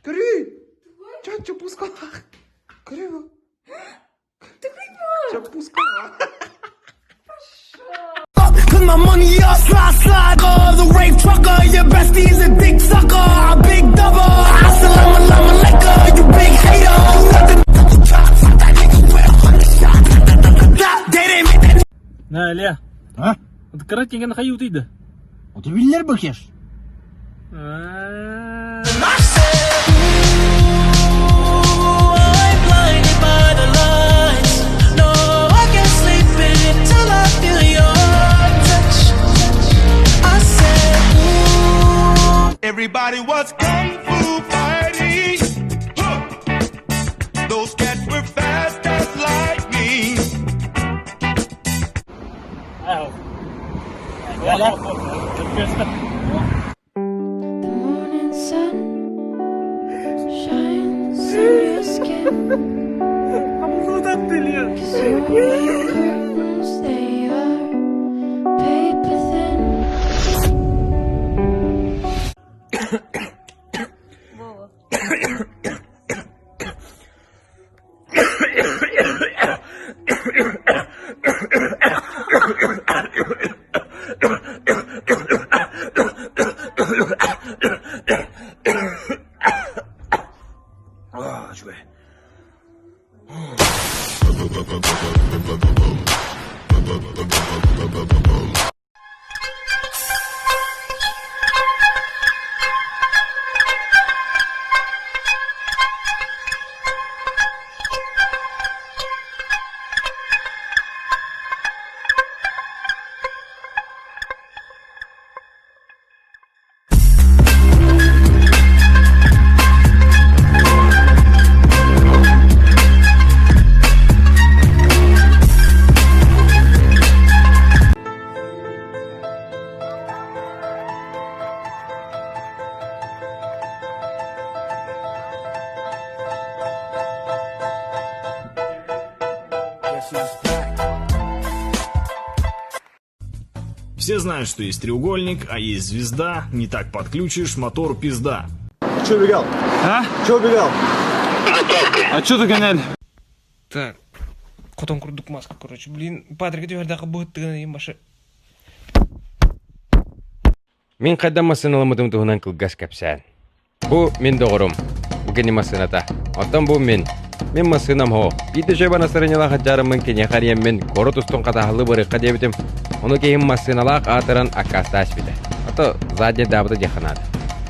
Көрүүй! Чоппускалаах. Көрүүй бу. Чоппускалаах. Cause my money up, slide, slide, uh, the rape trucker, your bestie is a dick sucker, a big double, assalamu alaikum, you big hater, nothing that nigga with 100 shots, they didn't make that Наля. А? Каратинга хайутыйды. Ото биллер бакеш. I'm blinded by the lights. No, I can't sleep until I feel your touch. I said, ooh. Everybody was kung fu fighting. Huh. Those cats were fast as lightning. The morning sun shines on your skin. 'Cause your white curtains, they are paper thin. Аа, үчүгэй. Все знают, что есть треугольник, а есть звезда. Не так подключишь, мотор пизда. Че убегал? А? Че убегал? А чё ты гоняли? Так. Хотон курдук маска, короче. Блин, Патрик, түһэрдэххэ быһыттыгын иһин башы. Мин хайдах массыыналаммытым туһунан кылгас кэпсээн. Бу мин доҕорум, бу кини массыыната. Оттон бу мин. Мин массыынам һоо. Биирдэ үчүгэй настарыанньалаах адьаарыммын киниэхэ эрийэммин куорат устун хатааһылыы барыахха диэбитим. Ону киһим массыыналаах аатыран аккаастаан испитэ. Ото задний даабыта диэххэ наада.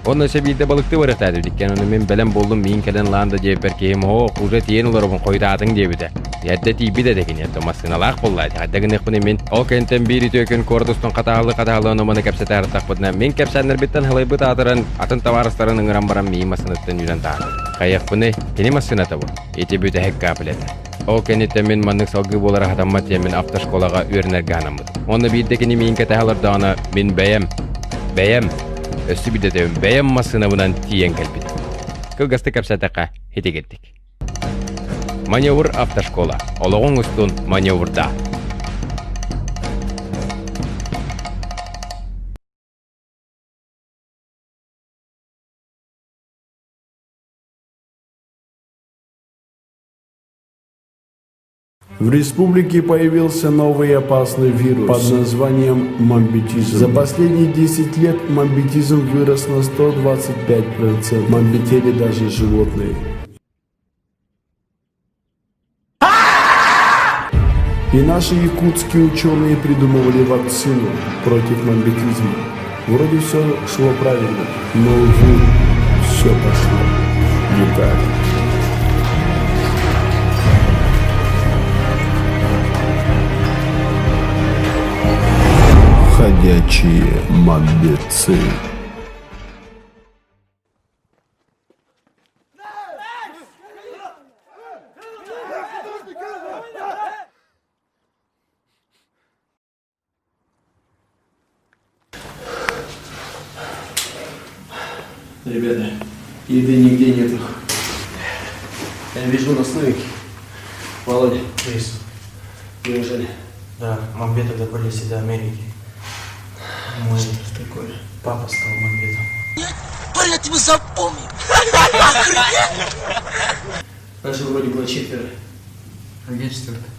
Уонна өссө биирдэ балыктыы барыахтаатым иккиэн ону мин бэлэм буоллум миин кэлэн лаан да диэбиппэр киһим һоо уже тиийэн олоробун хойутаатыҥ диэбитэ. Эрдэ тиийбит этэ кини это массыыналаах буолла хайда гыныахпыный мин ол кэнниттэн биир үтүө күн куорат устун хатаһылыы хатаһылыы ону-маны кэпсэтэ артахпытына мин кэпсээннэрбиттэн халыйбыт аатыран атын табаарыстарын ыҥыран баран миин массыынаттан үүнэн таһаарбыт. Хайыахпыный кини массыыната бу ити бүтэһик капля этэ. Ол кэнниттэн мин маннык салгыы буолара сатаммат диэммин автошколаҕа үөрэнэргэ анаммытым. Уонна биирдэ кини миигин кэтэһэ олордоҕуна мин бэйэм, бэйэм, өссө биирдэ этэбин, бэйэм массыынабынан тиийэн кэлбитим. Кылгастык кэпсээтэххэ, итигирдик. Маневр автошкола. Олоҕуҥ устун маневрдаа. В республике появился новый опасный вирус под названием мамбетизм. За последние 10 лет мамбетизм вырос на 125%. Мамбетели даже животные. И наши якутские ученые придумывали вакцину против мамбетизма. Вроде все шло правильно, но, увы, все пошло не так. Ходячие мамбецы. Ребята, еды нигде нету. Я вижу на сновике. Володя. Крис. Неужели? Да, мамбеты добрались и до Америки. Мой Что ж такое? папа стал мамбетом. Парень, я тебя запомнил. Нас же вроде было четверо. А где четвертый?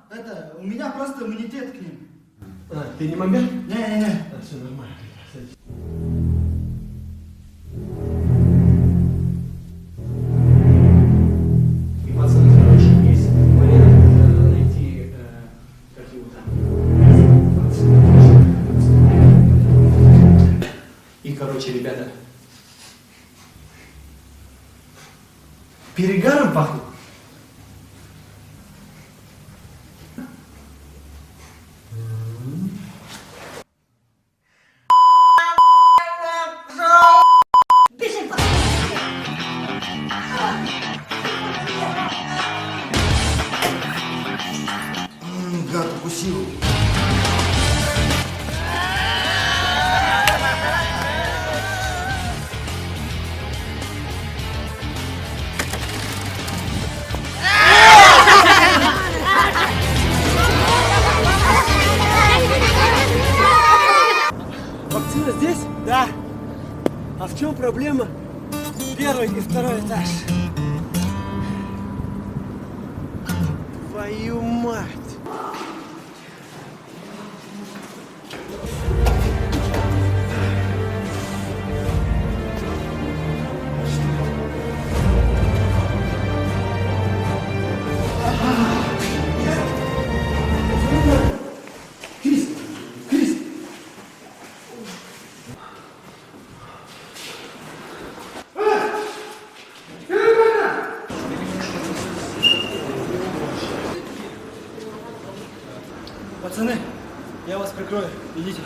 Это, у меня просто иммунитет к ним. А, ты не мамбет? Не-не-не. А, все нормально. Садись. И пацаны, короче, есть вариант найти, как его там. И, короче, ребята, перегаром пахнет. Гад укусил. Вакцина здесь? Да. А в чем проблема? Первый и второй этаж. Твою мать! Крис! Крис! Пацаны, я вас прикрою. Идите.